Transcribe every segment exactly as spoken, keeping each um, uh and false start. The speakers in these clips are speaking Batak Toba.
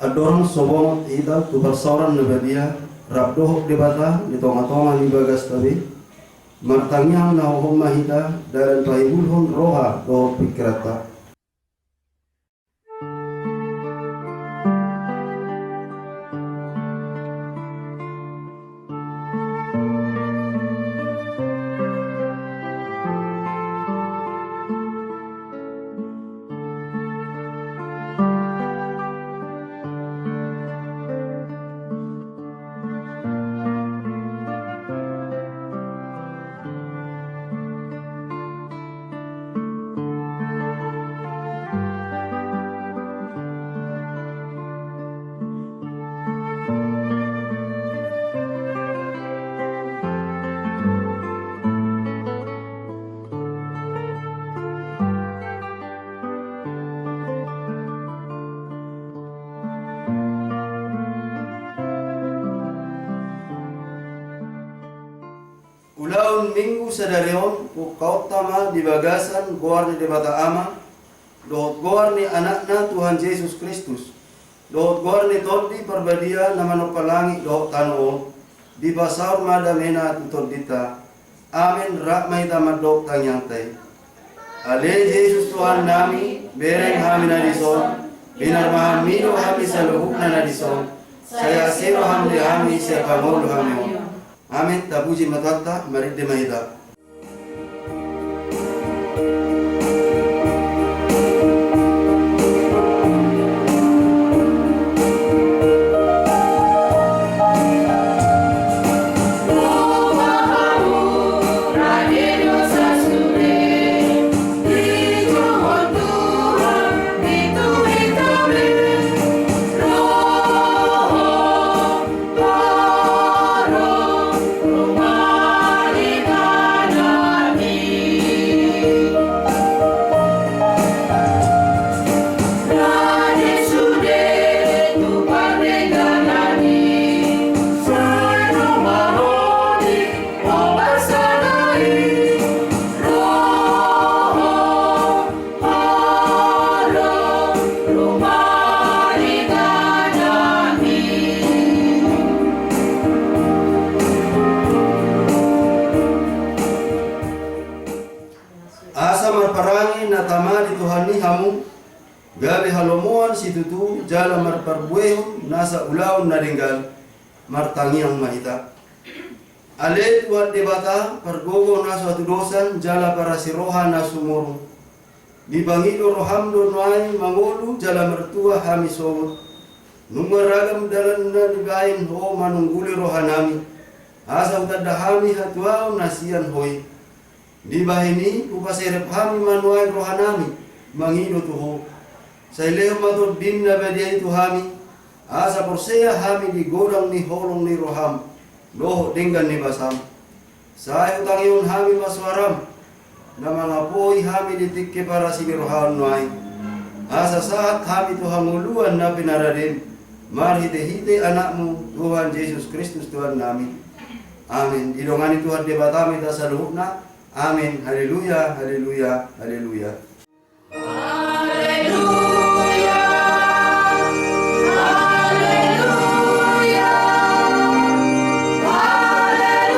Andorang so bongot hita tu parsaoran na badia rap dohot Debata di tonga-tonga ni bagasta be, martangiang na hohom ma hita, dalan pahibulhon roha dohot pingkiranta. Ulaon Minggu sadari on, ungkapta ma di bagasan goar ni Debata Ama, dohot goar ni Anakna Tuhan Jesus Kristus, dohot goar ni Tondi Parbadia na manompa langit dohot tano on, dipasaor ma damena tu tondinta. Amen. Rap ma hita mandok tangiangta i. Ale Jesus Tuhannami, bereng hami na dison, pinarmahanmi do hami saluhutna na dison, sai asi roham di hami sian pangolu hami on. Amen. Tapuji ma Tuhanta, marende ma hita. Asa marparange na tama di Tuhan i hamu, gabe halomoan situtu jala marparbuehon nasa ulaon na denggan, martangiang ma hita. Ale Tuhan Debata, pargogo na so hatudosan jala parasi roha na sumurung. Dipangido roham do nuaeng mangolu jala martua hami sogot. Nunga ragam dalan na nibaen ho manungguli rohanami, asa hutanda hami hatuaon na sian ho i. Dibahen i, hupaserep hami ma nuaeng rohanami mangido tu ho. Sai lehon ma Tondim na badia i tu hami, asa porsea hami di godang ni holong ni roham dohot denggan ni basam. Sai hutangihon hami ma suaram na mangapoi hami di tingki parasi ni roham nuaeng, asa sahat hami tu hangoluan na pinaradem, marhitehite Anakmu Tuhan Jesus Kristus Tuhannami. Amen. Didongani Tuhan Debata ma hita saluhutna. Amen. Haleluya, haleluya, haleluya. Haleluya, haleluya, haleluya.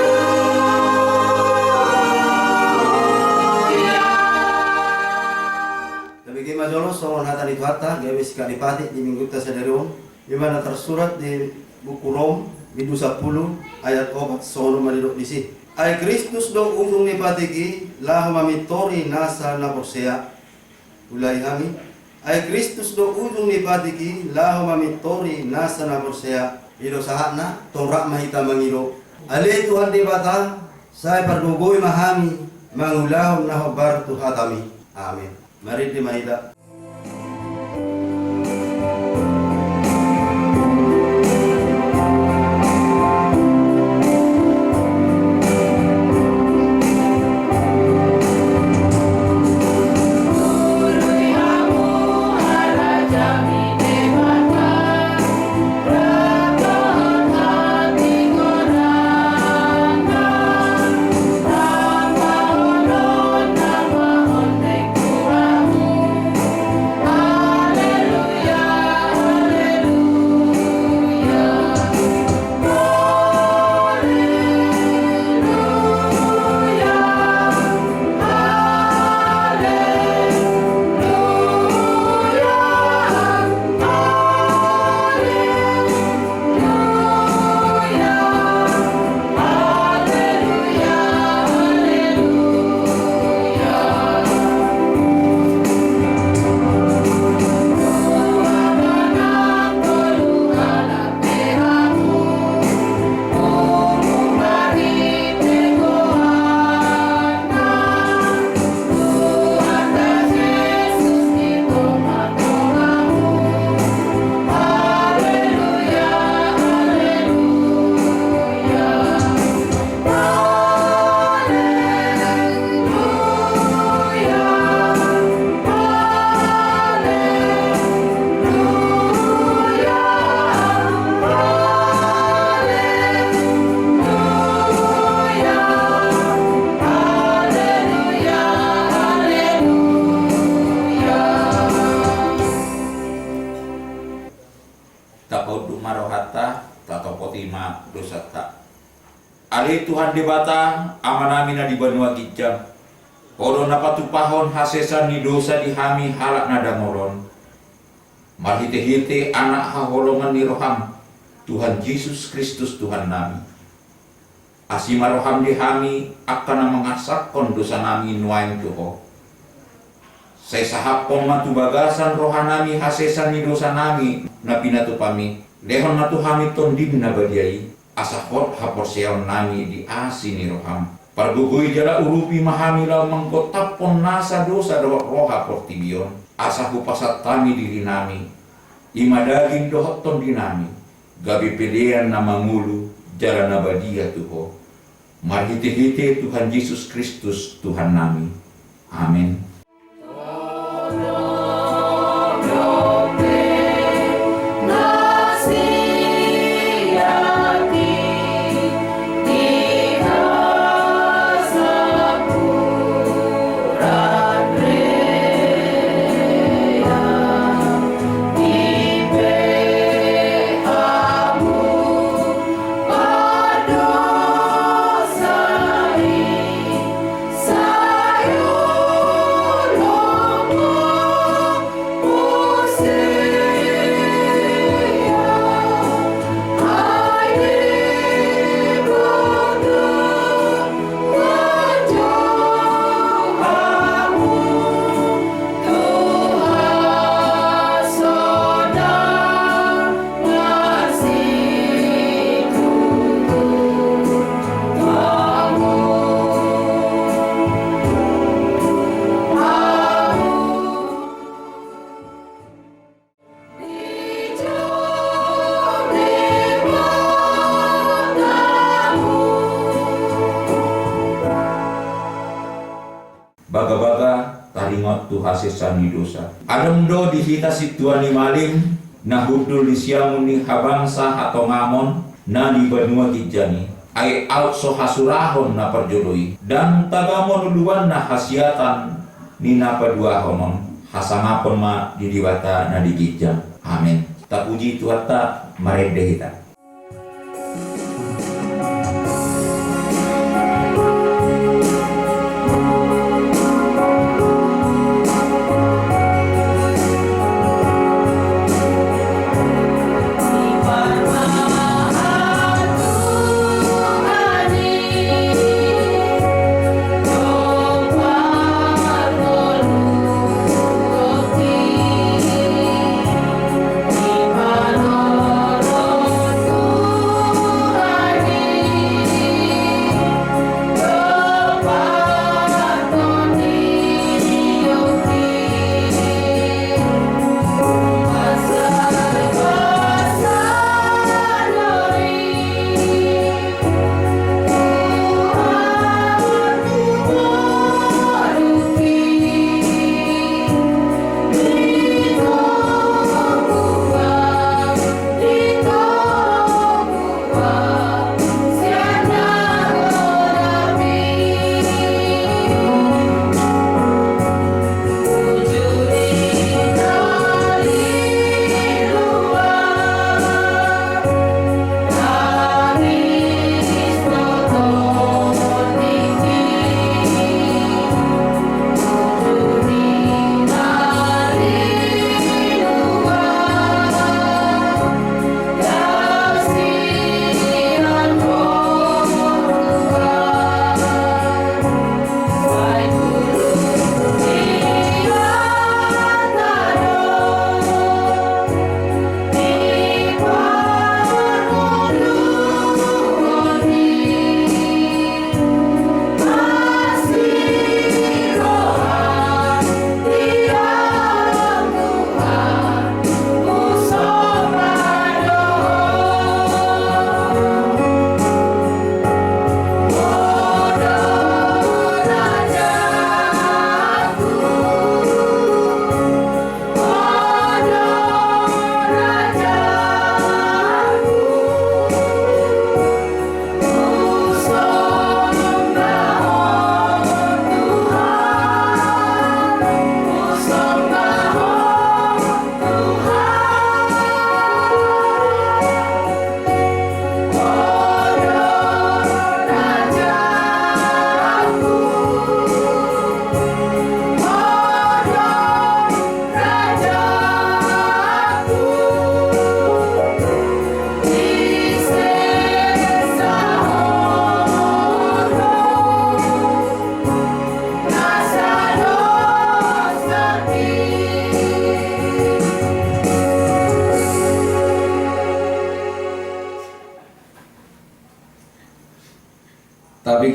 Tabege ma jolo songon hata ni Tuhanta, gabe sikat ni patik di Minggunta sadari on. Ima na tarsurat di buku Rom, bindu sampulu, ayat opat, songon on ma didok disi. Ai Kristus do ujung ni patik i, laho mamintori nasa na porsea. Ulahi hami. Ai Kristus do ujung ni patik i, laho mamintori nasa na porsea. I do sahatna, tong rap ma hita mangido. Ale Tuhan Debata, sai pargogoi ma hami mangulahon na hombar tu hatami. Amen. Marende ma hita. Ale Tuhan Debata, Amanami na di banua ginjang, Ho do na patupahon hasesaan ni dosa di hami halak na dangol on, marhitehite Anak haholongan ni rohaM, Tuhan Jesus Kristus Tuhannami. Asi ma rohaM di hami angka na mangarsakhon dosanami nuaeng tu Ho. Sai sahaphon ma tu bagasan rohanami hasesaan ni dosanami na pinatupaMi. Lehon ma tu hami TondiM na badia i, asa hot haporseaonnami di asi ni rohaM. Pargogoi jala urupi ma hami laho manggontaphon nasa dosa dohot roha portibi on, asa hupasahat hami dirinami, i ma daging dohot tondinami, gabe pelean na mangolu jala na badia tu Ho. Marhitehite Tuhan Jesus Kristus Tuhannami. Amen. Bagabaga taringot tu hasesaan ni dosa. Adong do di hita sintua ni malim na hundul di siamun ni habangsa hatongamon na di banua ginjang i, ai aut so hasurahon na parjolo i, ndang tagamon uluanna hasiatan ni na paduahon on. Hasangapon ma di Debata na di ginjang. Amen. Tapuji Tuhanta, marende hita.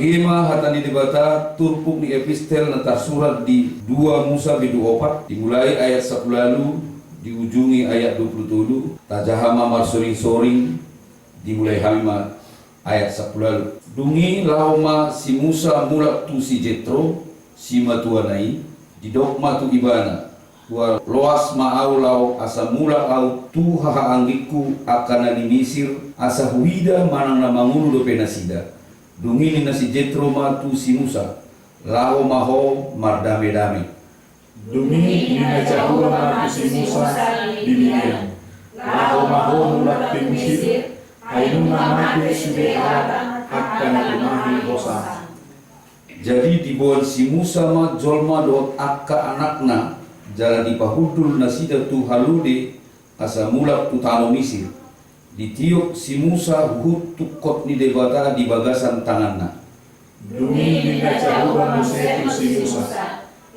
Ima hata ni Debata turpuk ni epistel na tarsurat di dua Musa bindu opat, dimulai ayat sampulu ualu, diujungi ayat dua pulu tolu. Tajaha ma marsoring-soring, dimulai hami ma ayat sampulu ualu. Dung i laho ma si Musa mulak tu si Jetro, simatuana i, didok ma tu ibana: Tua loas ma ahu laho asa mulak ahu tu hahaanggingku angka na di Misir, asa huida manang na mangolu dope nasida. Dung i ninna si Jetro ma tu si Musa: Laho ma ho mardame-dame. Dung i ninna Jahowa ma tu si Musa di Midian: Laho ma ho mulak tu Misir, ai nunga mate sude halak angka na tumahi hosa. Jadi diboan si Musa ma jolma dohot angka anakna, jala dipahundul nasida tu halode asa mulak tu tano Misir. Ditiop si Musa huhut tungkot ni Debata di bagasan tanganna. Dung i ninna Jahowa muse tu si Musa: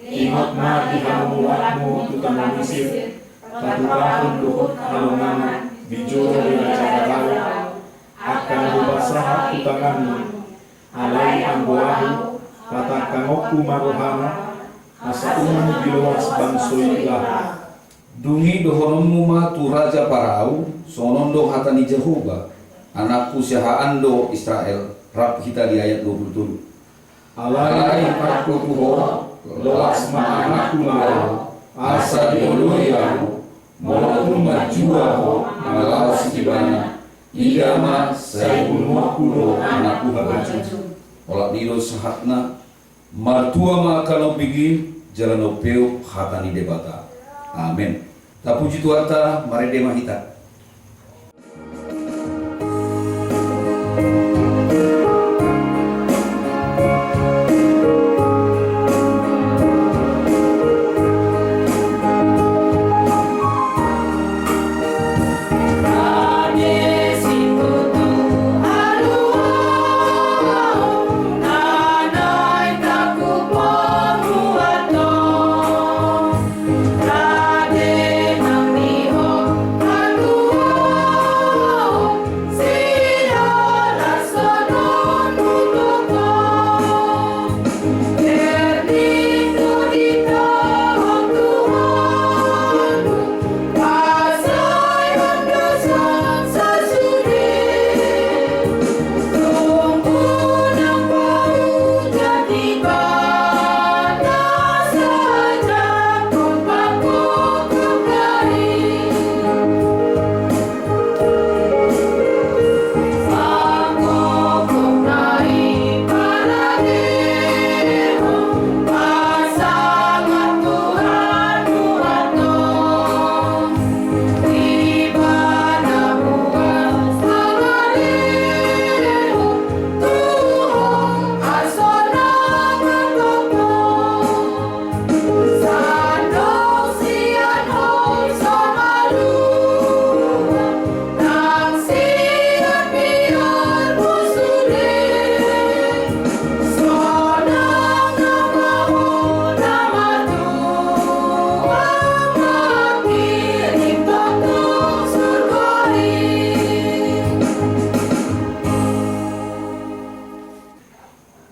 Ingot ma di hamu mulakmu tu tano Misir, patupahon dohot halongangan di jolo ni raja Parao angka na hupasahat tu tanganmu. Alai anggo ahu, patangkangonku ma rohana, asa unang diloas bangso i laho. Dung i dohononmu ma tu raja Parao: Songon on do hata ni Jahowa: Anakku, siahaan do Israel? Rap hita di ayat dua pulu tolu. Alai hatangku tu ho: Loas ma anakku laho, asa dioloi ahu. Molo tung manjua ho mangalaosi ibana, ida ma, sai bunuonku do anakku habaju. Olat ni i do sahatna. Martua ma angka na umbegin, jala na umpeop hata ni Debata. Amen. Tapuji Tuhanta, marende ma hita.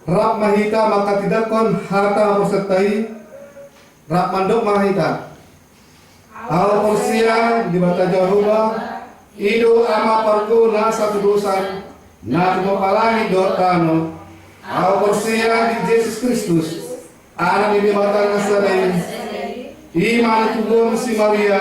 Rap ma hita manghatindanghon hata haporseaonta i. Rap mandok ma hita. Ahu porsea di Debata Jahowa, i do Ama parguru na satudosan, na tumompa langit dohot tano. Ahu porsea di Jesus Kristus, Anak ni Debata na sada i. I ma na nitubuhon si Maria,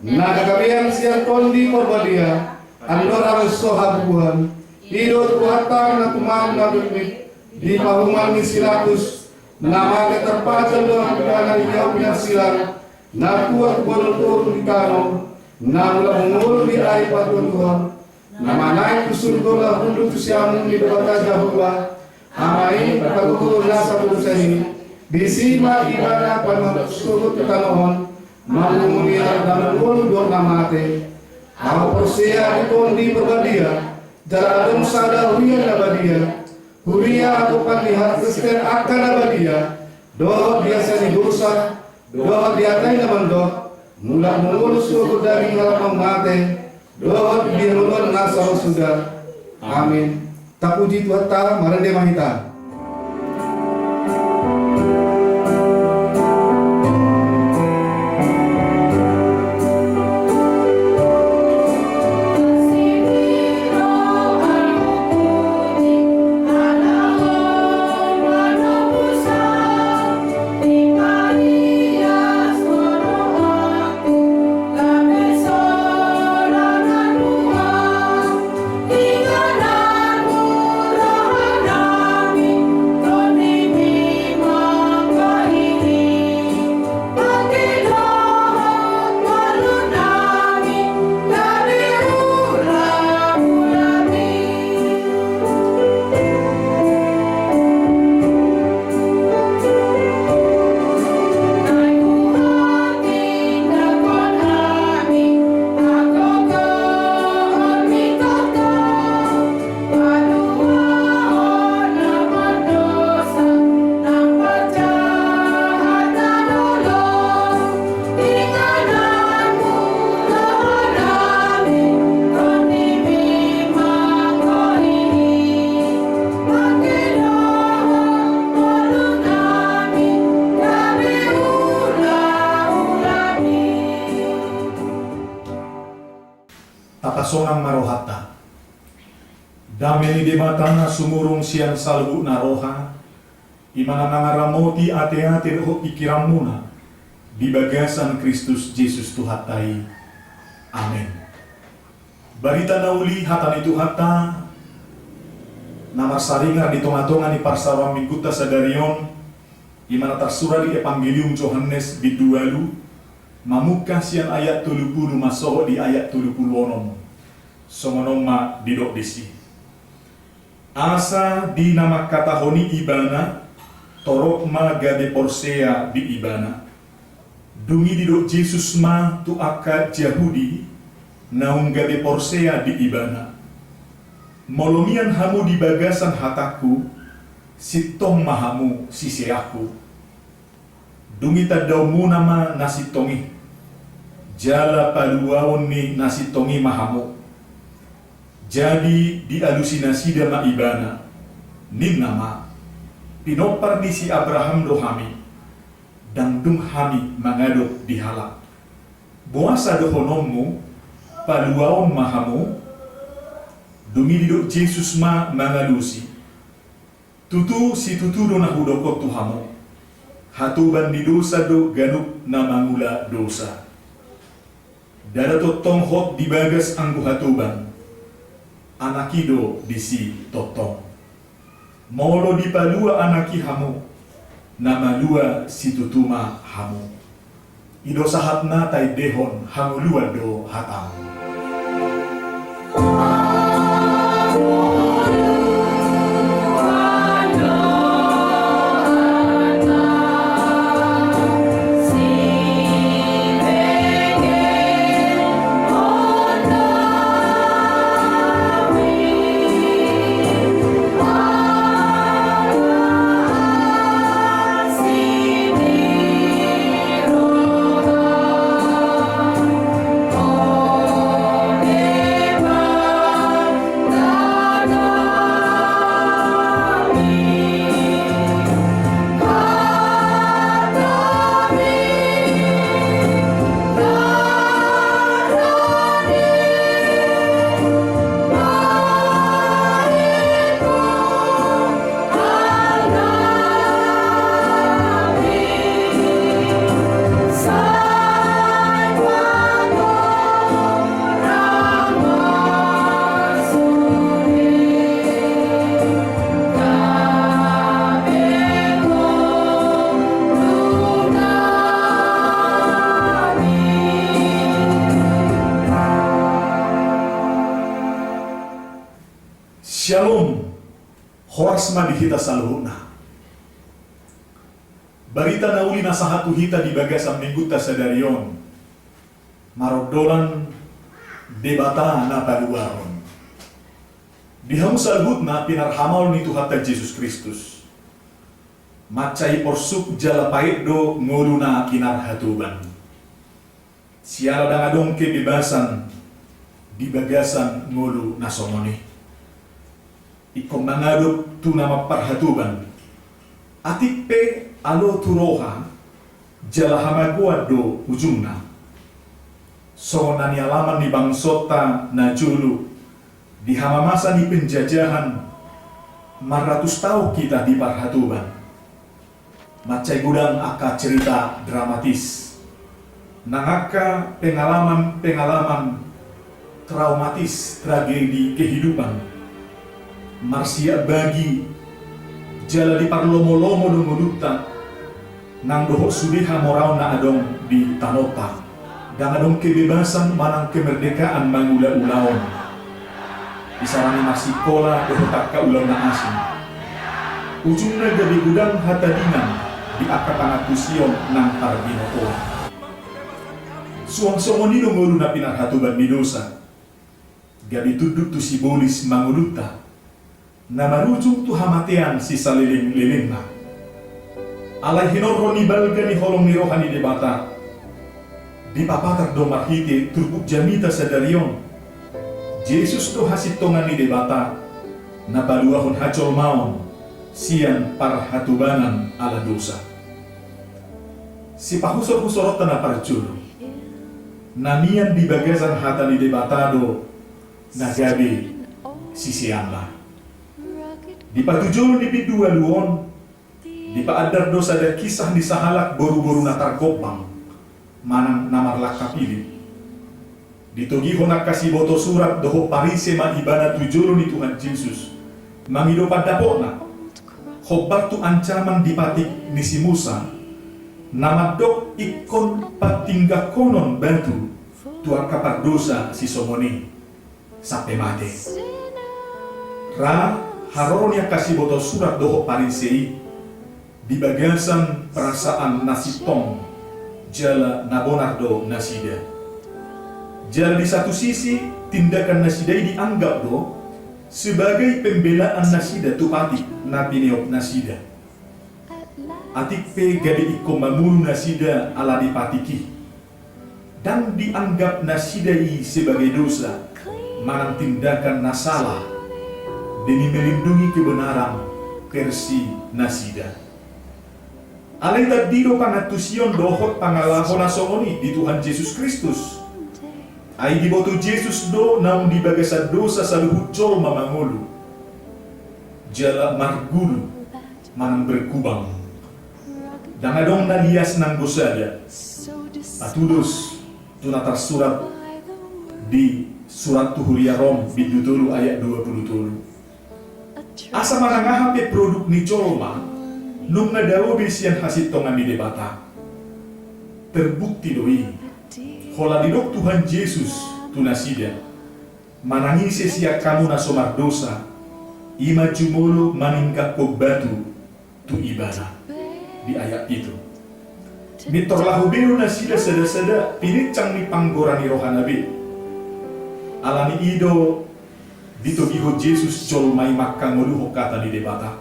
na gagabean sian Tondi Porbadia, andorang so habubuhan. I do Tuhanta na tumandang na mitmit di pahuman ni si Pilatus, na mate tarpajal dohot ibana di kayu pinarsilang, na tua tubuan on turun di tano, na mulak mangolu di ari patuduhon, na manaek tu surgo laho hundul tu siamun ni Debata Jahowa, Ama i parguru na satudosan i. Disi ma ibana paima sogot tu tano on, manguhumi halak na mangolu dohot na mate. Ahu porsea di Tondi Porbadia, jala adong sada huria na badia, huria haposan ni halak Kristen angka na badia, dohot di hasea ni dosa, dohot di hata i na mandok, mulak mangolu sogot daging halak na mate, dohot di hangoluan na salpu suda. Amin. Tapuji Tuhanta, marende ma hita. Sonang ma rohanta. Dame ni Debata na sumurung sian saluhutna roha, i ma na mangaramoti ateate dohot pingkiranmuna di bagasan Kristus Jesus Tuhanta i. Amen. Barita na uli, hata ni Tuhanta na marsaringar di tongatonga ni parsaoran Minggunta sadari on, i ma na tarsurat di Evangelium Johannes bindu ualu, mamungka sian ayat tolu pulu mansohot di ayat tolu pulu onom. Songon on ma didok disi. Asa di na mangkatahon i ibana, torop ma gabe porsea di ibana. Dung i didok Jesus ma tu angka Jahudi naung gabe porsea di ibana. Molo mian hamu di bagasan hatangku, sintong ma hamu siseanku. Dung i tandaonmuna ma na sintong i, jala paluaon ni na sintong i ma hamu. Jadi dialusi nasida ma ibana, ninna ma, pinompar ni si Abraham do hami, ndang dung hami mangadop di halak. Boasa dohononmu, paluaon ma hamu? Dung i didok Jesus ma mangalusi, tutu situtu do na hudok on tu hamu, hatoban ni dosa do ganup na mangula dosa. Ndada tongtong hot di bagas anggo hatoban, Anak i do disi tongtong. Molo dipalua Anak i hamu, na malua situtu ma hamu. I do sahatna taendehon hangoluan do hatamu. Syalom. Horas ma di hita saluhutna. Barita na uli na sahat tu hita di bagasan Minggunta sadari on, marondolan Debata na paluahon. Di hamu saluhutna pinarhamaol ni Tuhanta Jesus Kristus, mansai porsuk jala paet do ngolu na pinarhatoban. Siala ndang adong kebebasan di bagasan ngolu na songon i. Ingkon mangadop tu na mamparhatoban. Atik pe alo tu roha jala hamagoan do ujungna. Songon na nialaman ni bangsonta na jolo di hamamasa ni penjajahan, marratus taon hita diparhatoban. Mansai godang angka cerita dramatis nang angka pengalaman-pengalaman traumatis, tragedi kehidupan, marsiak bagi jala diparlomo-lomo do ngolunta nang dohot sude hamoraon na adong di tanonta. Ndang adong kebebasan manang kemerdekaan mangula ulaon. Isarana marsikola dohot angka ulaon na asing. Ujungna gabe godang hatadingan di angka pangantusion nang parbinotoan. Suang songon i do ngolu na pinarhatoban ni dosa. Gabe tunduk tu sibolis ma ngolunta, na marujung tu hamatean sisalelenglelengna. Alai hinorhon ni balga ni holong ni roha ni Debata, dipapatar do marhite turpuk jamita sadari on. Jesus do hasintongan ni Debata, na paluahon hajolmaon sian parhatobanan ala dosa. Sipahusorhusoronta na parjolo, na mian di bagasan hata ni Debata do Na gabe siseanna. Di patujolo ni bindu ualu on, dipaandar do sada kisah ni sahalak boruboru na targombang manang na marlangka pilip. Ditogihon angka siboto surat dohot Parise ma ibana tu jolo ni Tuhan Jesus mangido pandapotna. Hombar tu ancaman di patik ni si Musa, na mandok ingkon patingganghonon batu tu angka pardosa sisongon i sampe mate. Ra haroro ni angka siboto surat dohot Parise i di bagasan perasaan na sintong jala na bonar do nasida. Jala di satu sisi, tindakan nasida i dianggap do sebagai pembelaan nasida tu patik na pineop nasida. Atik pe gabe ingkon mamunu nasida ala di patik i. Ndang dianggap nasida i sebagai dosa manang tindakan na sala demi melindungi kebenaran versi nasida. Alai tandi do pangantusion dohot pangalaho na songon i di Tuhan Jesus Kristus. Ai diboto Jesus do naung di bagasan dosa saluhut jolma mangolu jala margulu manang berkubang. Ndang adong na lias nanggo sada. Patudos tu na tarsurat di surat tu huria Rom bindu tolu ayat dua pulu tolu. Asa manang aha pe produk ni jolma, nunga dao be sian hasintongan ni Debata. Terbukti do i, holan didok Tuhan Jesus tu nasida, manang ise sian hamu na so mardosa, i ma jumolo maninggangkon batu tu ibana. Di ayat pitu. Mintor laho be do nasida sadasada pinincang ni panggora ni rohana be. Alani i do ditogihon Jesus jolma i mangkangoluhon hata ni Debata.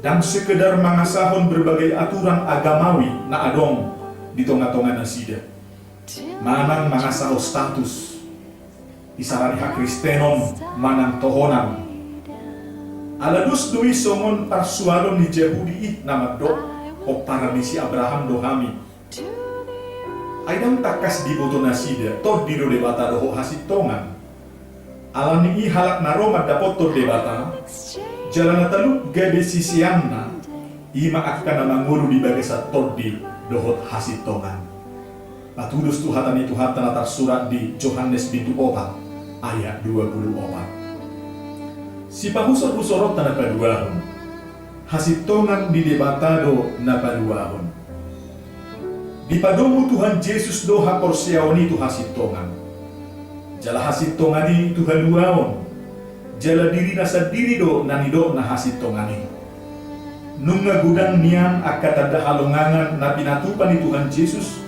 Ndang sekedar mangasahon berbagai aturan agamawi na adong di tongatonga nasida. Manang mangasahon status, isarani hakristenon manang tohonan. Ala dos do i songon parsualon ni Jahudi i na mandok, pomparan ni si Abraham do hami. Ai ndang tangkas diboto nasida tondi do Debata dohot hasintongan. Alani i halak na ro mandapothon Debata, jala na talup gabe siseanna, i ma angka na mangolu di bagasan tondi dohot hasintongan. Patudos tu hata ni Tuhanta na tarsurat di Johannes bindu opat ayat dua pulu opat. Sipahusorhusoronta na paduahon, hasintongan ni Debata do na paduahon. Dipadomu Tuhan Jesus do haporseaon i tu hasintongan. Jala hasintongan i tu haluaon. Jala dirina sandiri do na nidokna hasintongan i. Nunga godang nian angka tanda halongangan na pinatupa ni Tuhan Jesus.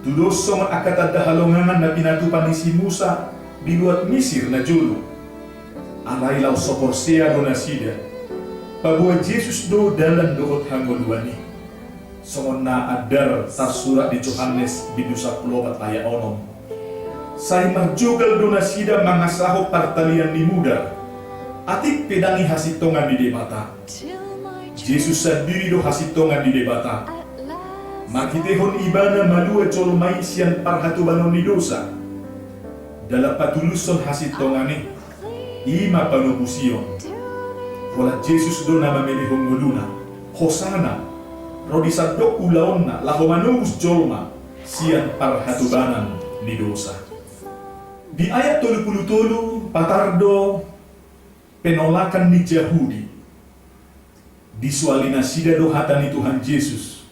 Tudos songon angka tanda halongangan na pinatupa ni si Musa di luat Misir na jolo. Alai laos so porsea do nasida, paboa Jesus do dalan dohot hangoluan i. Songon na andar tarsurat di Johannes bindu sampulu opat ayat onom. Sai marjogal do nasida mangasahon partalian ni mudar, atik pe ndang i hasintongan ni Debata. Jesus sandiri do hasintongan ni Debata. Marhitehon ibana malua jolma i sian parhatobanon ni dosa. Dalan patulushon hasintongan i, i ma panobusion. Holan Jesus do na mamelehon ngoluna. Hosana, ro di sandok ulaonna laho manobus jolma sian parhatobanan ni dosa. Di ayat tolu pulu tolu patar do penolakan ni Jahudi. Disuali nasida do hata ni Tuhan Jesus.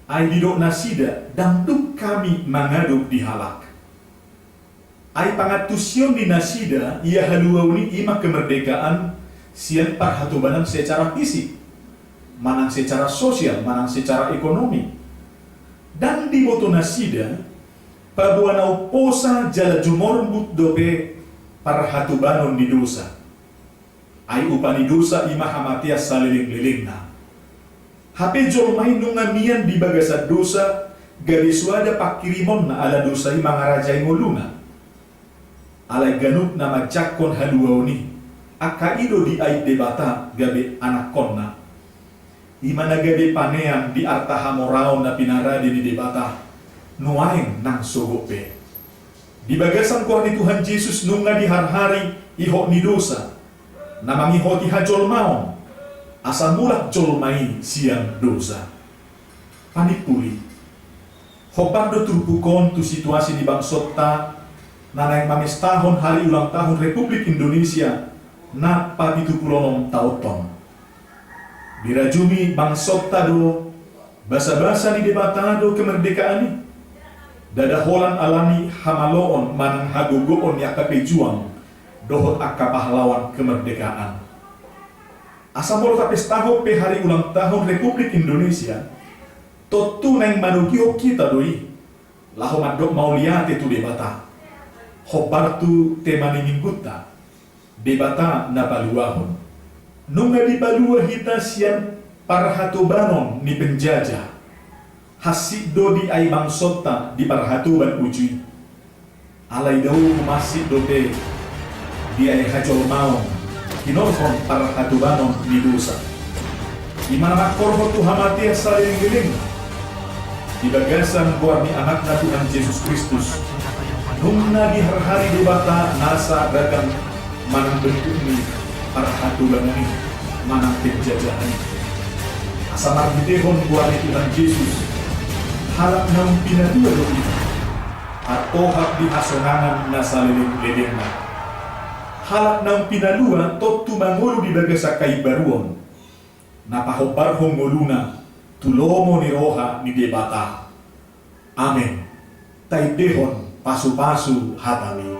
Ai didok nasida, ndang tung hami mangadop di halak. Ai pangantusion ni nasida ia haluaon i i ma kemerdekaan sian parhatobanan secara fisik, manang secara sosial, manang secara ekonomi. Ndang diboto nasida, paboa na umposa jala jumorbut dope parhatobanon ni dosa. Ai upa ni dosa i ma hamatean salelenglelengna. Hape jolma i nunga mian di bagasan dosa, gabe soada panghirimonna ala dosa i mangarajai ngoluna. Alai ganup na manjangkon haluaon i, angka i do diait Debata gabe anakkonna. I ma na gabe panean di arta hamoraon na pinarade ni Debata nuaeng nang sogot pe. Di bagasan goar ni Tuhan Jesus nunga diharhari ihot ni dosa na mangihoti hajolmaon, asa mulak jolma i sian dosa. Panimpuli. Hombar do turpuk on tu situasi ni bangsonta na naeng mamestahon hari ulang tahun Republik Indonesia na papitupulu onom taonhon. Dirajumi bangsonta do basabasa ni Debata do kemerdekaan i. Ndada holan alani hamaloon manang hagogoon ni angka pejuang dohot angka pahlawan kemerdekaan. Asa molo tapestahon pe hari ulang tahun Republik Indonesia, tontu naeng manogihon hita do i laho mandok mauliate tu Debata. Hombar tu tema ni minggunta, Debata na paluahon. Nunga dipalua hita sian parhatobanon ni penjajah. Hansit do diae bangsonta di parhatoban uju i. Alai dao humansit dope diae hajolmaon hinorhon parhatobanon ni dosa. I ma na mangkorhon tu hamatean saleleng-leleng di bagasan goar ni Anakna Tuhan Jesus Kristus, nunga diharhari Debata nasa ragam manang bentuk ni parhatobanon i manang penjajahan i. Asa marhitehon goar ni Tuhan Jesus, halak naung pinalua do hita, tartohap di hasonangan na saleleng-lelengna. Halak naung pinalua tontu mangolu di bagasan haimbaruon, na pahombarhon ngoluna tu lomo ni roha ni Debata. Amen. Taendehon pasu-pasu hatami.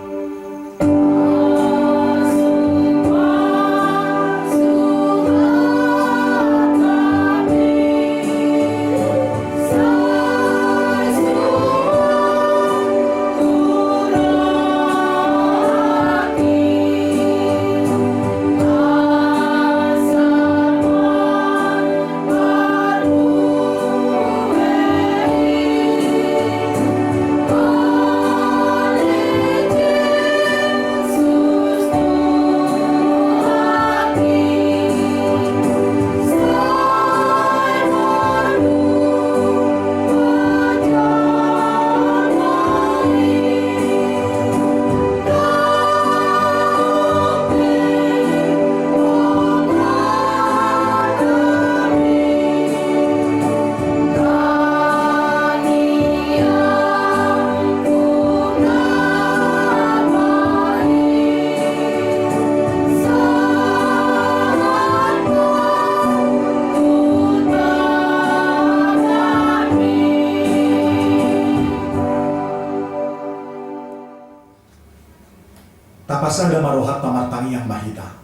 Tapasada ma rohanta, martangiang ma hita.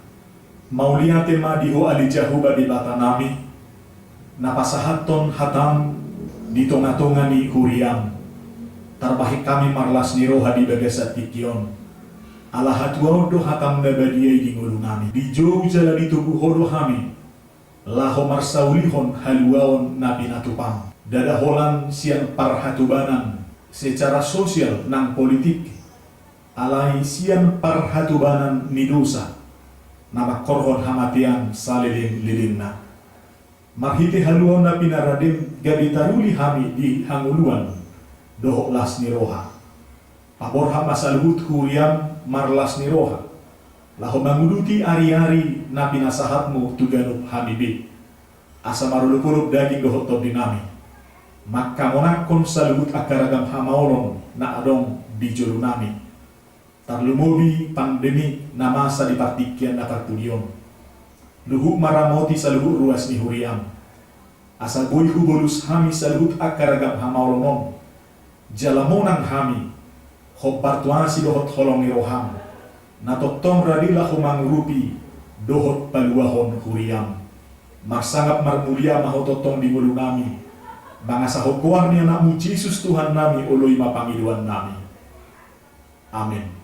Mauliate ma di Ho ale Jahowa Debatanami, na pasahathon hataM di tonga-tonga ni huriaM. Tarbahen hami marlas ni roha di bagasan tingki on, ala hatuaon do hataM na badia i di ngolunami. Dijou jala ditogu Ho do hami laho marsaulihon haluaon na pinatupaM. Ndada holan sian parhatobanan secara sosial nang politik, alai sian parhatobanan ni dosa na mangkorhon hamatean saleleng-lelengna. Marhite haluaon na pinaradeM gabe taruli hami di hangoluan dohot las ni roha. Paborhat ma saluhut huriaM marlas ni roha, laho manguduti ari-ari na pinasahatMu tu ganup hami be. Asa marolop-olop daging dohot tondinami, mangkamonangkon saluhut angka ragam hamaolon na adong di jolonami. Tarlumobi pandemi na masa di partingkian na parpudi on. Luhut ma ramoti saluhut ruas ni huriaM. Asa boi hubolus hami saluhut angka ragam hamaolon on. Jala monang hami, hombar tu asi dohot holong ni rohaM, na tongtong rade laho mangurupi dohot paluahon huriaM. Marsangap marmulia ma Ho tongtong di ngolunami, mangasahon goar ni AnakMu Jesus Tuhannami, oloi ma pangidoannami. Amen.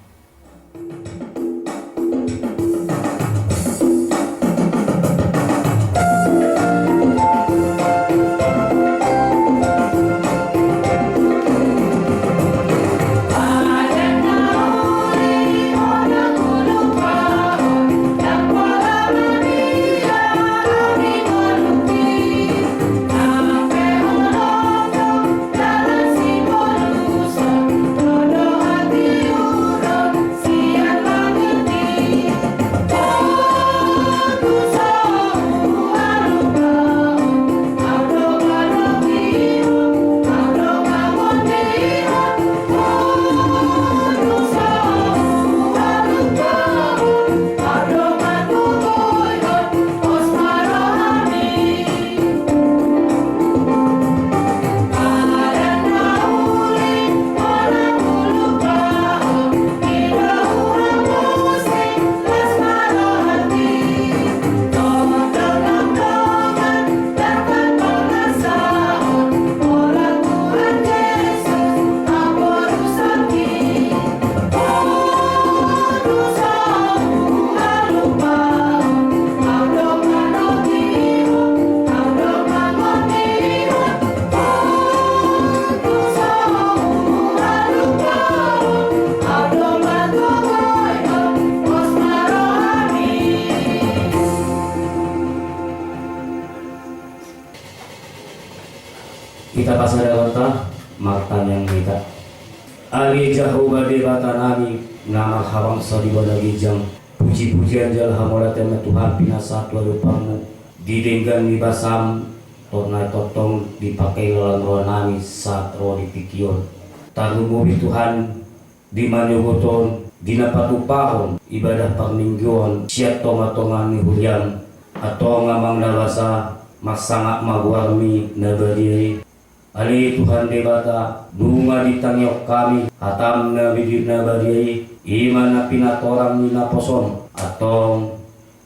Hita pasahathon hata, martangiang ma hita. Ale Jahowa Debata nami, na marhabangsa di banua ginjang, puji-pujian jala hamuliateon ma Tuhan pinasahat tu adopanmu, di denggan ni basam, tona tongtong dipangkilalaan roha nami sahat ro di tingki on. Tarlumobi Tuhan, di manyogot on, di na patupahon ibadah parmingguon sian tonga-tonga ni huriam, antong Amang na basa, marsangap ma goarmi na badia i. Ale Tuhan Debata, nunga ditangihon hami hatam na bidi na badia i, i ma na pinatorang ni naposom, antong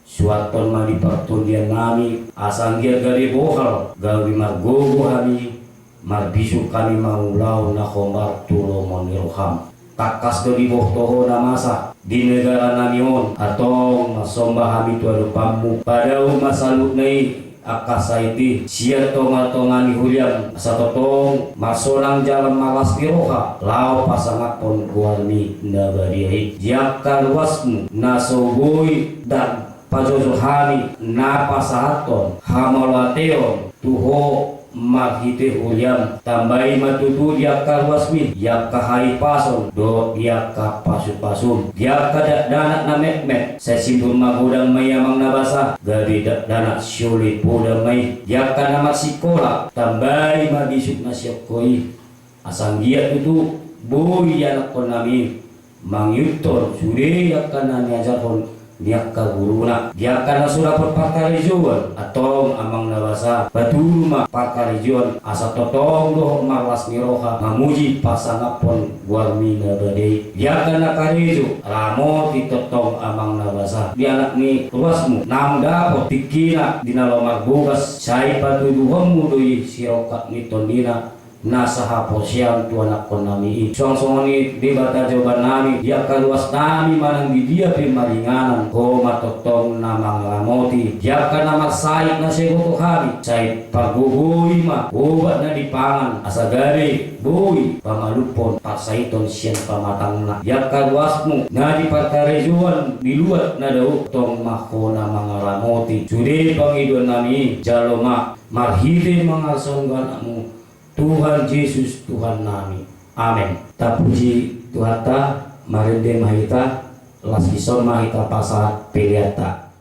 suanhon ma di partondian nami, asa anggiat gabe bohal, gabe margogo hami, marbisuk hami mangulahon na hombar tu lomo ni roham. Tangkas do diboto ho na masa di negara nami on, antong marsomba hami tu adopanmu, padao ma saluhutna i angka sait i sian tonga-tonga ni huriam, asa tongtong marsonang jala marlas ni roha laho pasangaphon goarmi na badia i. Di angka ruasmu na so boi ndang pajojo hami na pasahathon hamauliateon tu ho marhite huriam, tambai ma tutu di angka ruasmi, di angka hahipason dohot di angka pasu-pasum, di angka dakdanak na metmet, sai simbur magodang ma i Amang na basa, gabe dakdanak sioloi podang ma i. Di angka na marsikola, tambai ma bisuk na sian ho i, asa anggiat tutu boi ianakhon nami mangihuthon sude angka na niajarhon ni angka guruna. Di angka na so dapot parkarejoan, antong Amang na basa, patudu ma parkarejoan asa tongtong dohot marlas ni roha mamuji pasangaphon goarmi na badia i. Di angka na karejo, ramoti tongtong Amang na basa. Di anak ni ruasmu naung dapot tingkina di na laho marbogas, sai patuduhonmu do i sirongkap ni tondina na sahaporseaon tu anakhon nami i. Suang songon i Debata Jahowa nami, di angka ruas nami manang di dia pe maringanan, ho ma tongtong na mangaramoti. Di angka na marsahit na so iboto hami, sai pargogoi ma obat na dipangan, asa gabe boi pamalumhon parsahiton sian pamatangna. Di angka ruasmu na di parkarejoan, di luat na dao, tongtong ma ho na mangaramoti sude pangidoan nami i. Jalo ma marhite mangalsonggor anakmu, Tuhan Jesus Tuhan nami. Amen. Tapuji Tuhanta, marende ma hita, laos dison ma hita pasahat peleanta.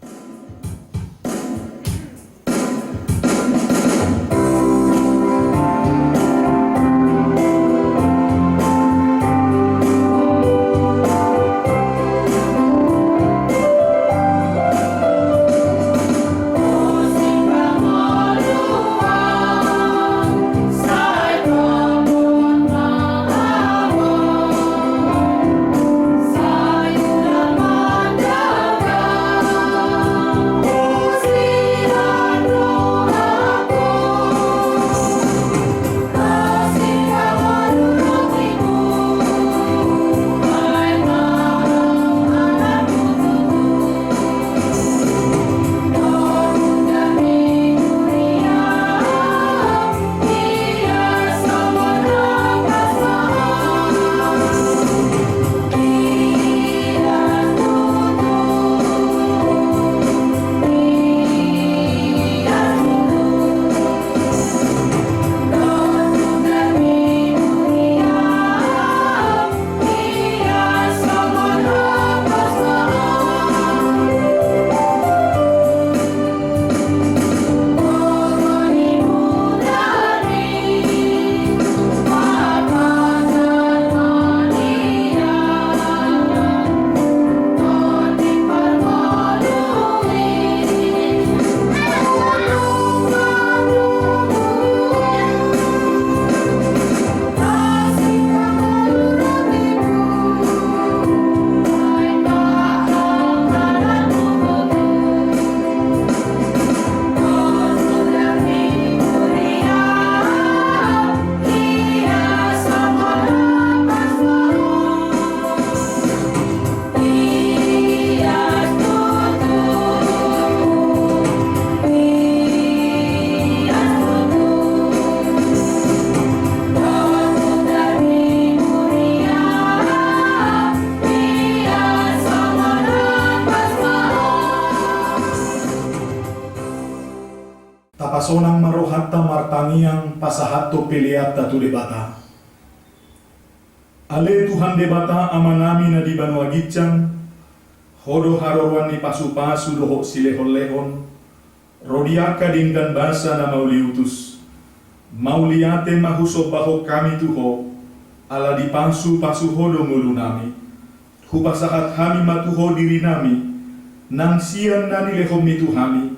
Tapasonang ma rohanta martangiang pasahathon peleanta tu Debata. Ale Tuhan Debata Amanami na di banua ginjang, Ho do haroroan ni pasupasu dohot silehonlehon, ro di angka denggan basa na mauliutus. Mauliate ma husombahon hami tu Ho, ala dipasupasu Ho do ngolunami. Hupasahat hami ma tu Ho dirinami, nang sian na nilehonMi tu hami,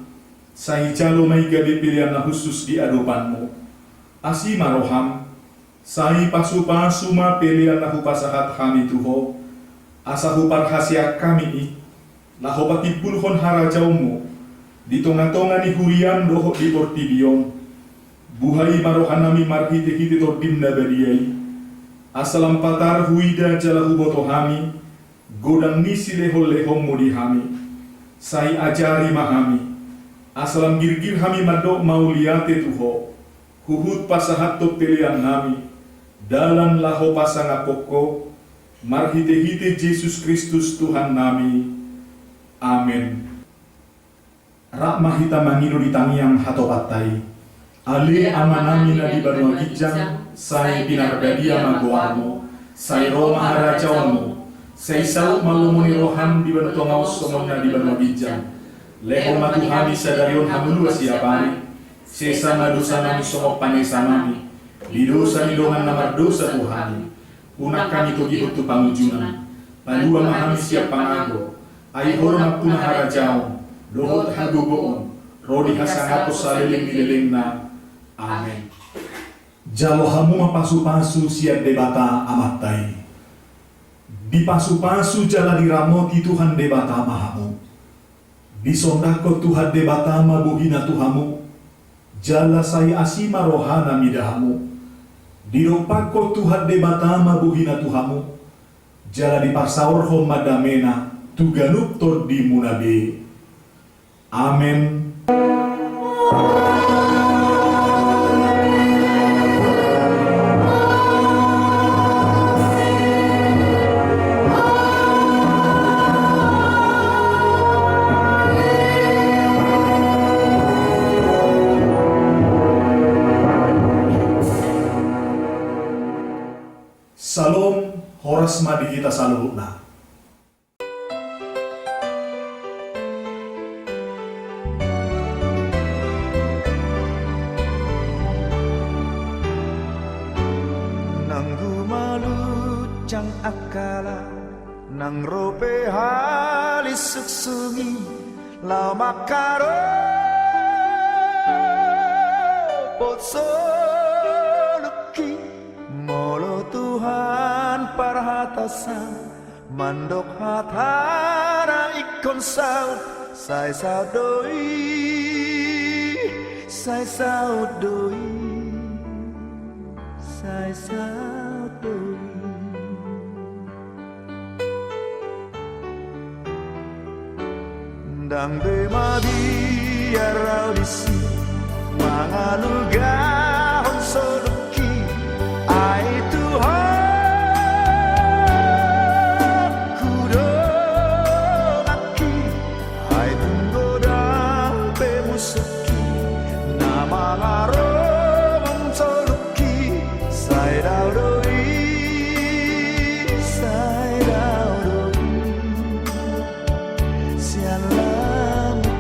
sai jalo ma i gabe pelean na hushus di adopanMu. Asi ma rohaM, sai pasupasu ma pelean na hupasahat hami tu Ho, asa huparhaseang hami i, laho patimbulhon harajaonMu di tongatonga ni huriaM dohot di portibi on. Buhai ma rohanami marhitehite TondiM na badia i, asa lam patar huida jala huboto hami godang ni silehonlehonMu di hami. Sai ajari ma hami, asa lam girgir hami mandok mauliate tu Ho, huhut pasahathon peleannami, dalan laho pasangaphon Ho, marhitehite Jesus Kristus Tuhannami. Amen. Rap ma hita mangido di tangiang hatopanta i. Ale Amanami na di banua ginjang, sai pinarbadia ma goarMu, sai ro ma harajaonMu, sai saut ma lomo ni rohaM di banua tonga on songon na di banua ginjang. Lehon ma tu hami sadari on hangoluan siapari, sesa ma dosanami songon panesanami di dosa ni dongan na mardosa tu hami. Unang hami togihon tu pangunjunan, palua ma hami sian pangago, ai Ho do nampuna harajaon, dohot hagogoon, ro di hasangapon saleleng ni lelengna. Amen. Jalo hamu ma pasupasu sian Debata Amanta i. Dipasupasu jala diramoti Tuhan Debata ma hamu. Disondangkon Tuhan Debata ma bohiNa tu hamu, jala sai asi ma rohaNa mida hamu. Didompakkon Tuhan Debata ma bohiNa tu hamu, jala diparsaorhon ma dameNa tu ganup tondimuna be. Amen. Salom, horas ma di hita saluhutna. Nang gumalujang angka laho, nang ro pe hali sungsung i, laho mangkarophon soluki. Molo Tuhan parhata sa, mandok hataNa ingkon saut, sai saut do i, sai saut do i, sai saut do i. Ndang be mabiar ahu disi mangalugahon soluki, ai Tuhan, hudongani, ai tung godang pe musuki na mangaromhon soluki, sai dao do i, sai dao do i. Sian lamukki.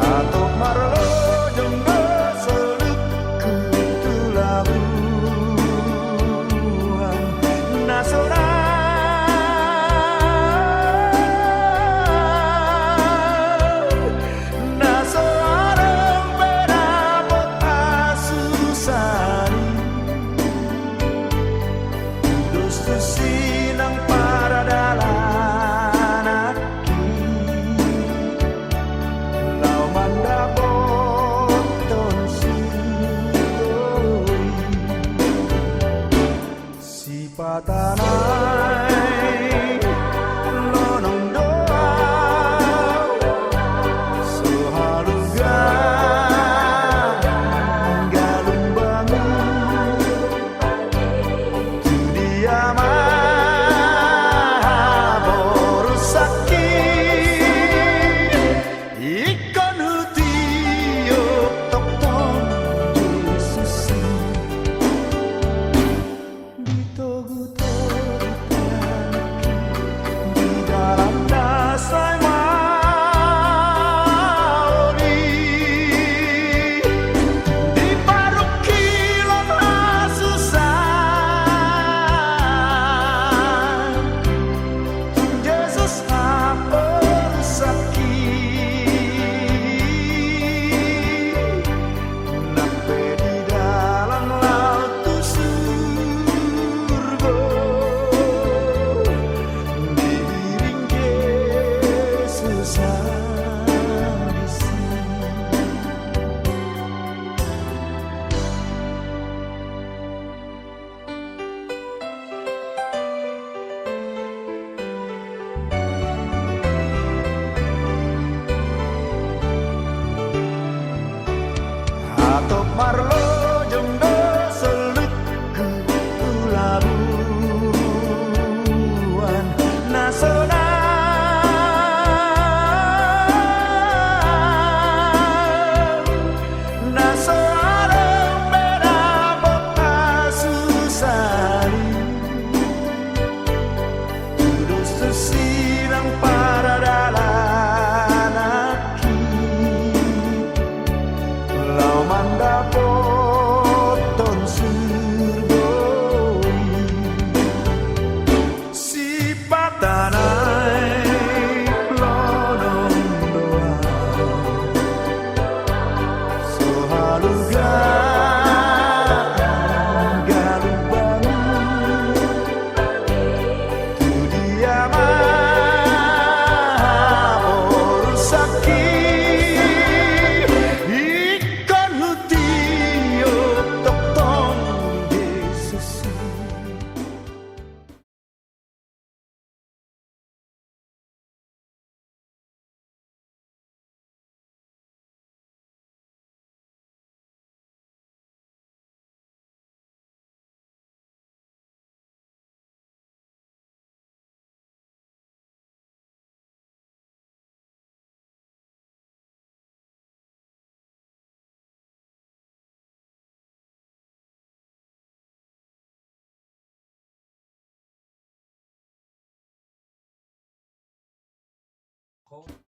Hatop marlojong do solukku tu labuan na sonang. Ho.